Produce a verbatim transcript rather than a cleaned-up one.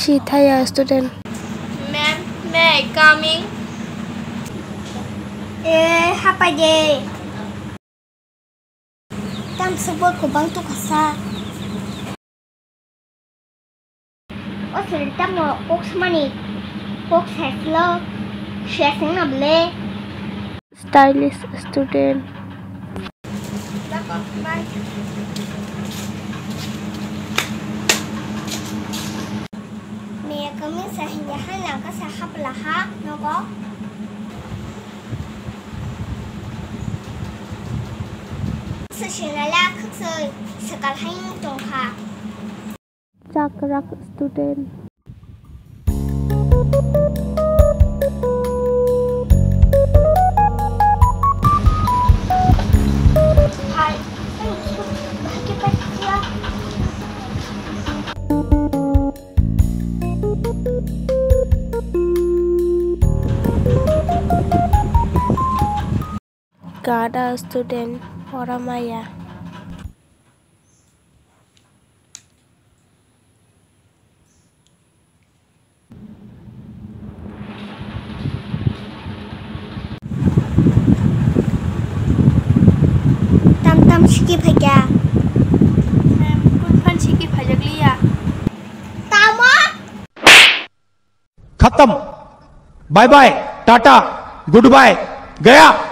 Sithaya student. Ma'am, may I coming? Eh, hapai de. Tam seboi kubang tu kasa. O sir tamo kok semani kok seslo seseng nable. Stylish student. Mia kami sahingga hai langka sahap laha nogo. Seshinala khaksa sekal hai tongkha. Chakrak student. Hai. Gada student, ora maya. Tam tam siki phaikya. Kun phan siki phaijak liya. Tamo? खत्म। Bye bye, tata, good bye, गया।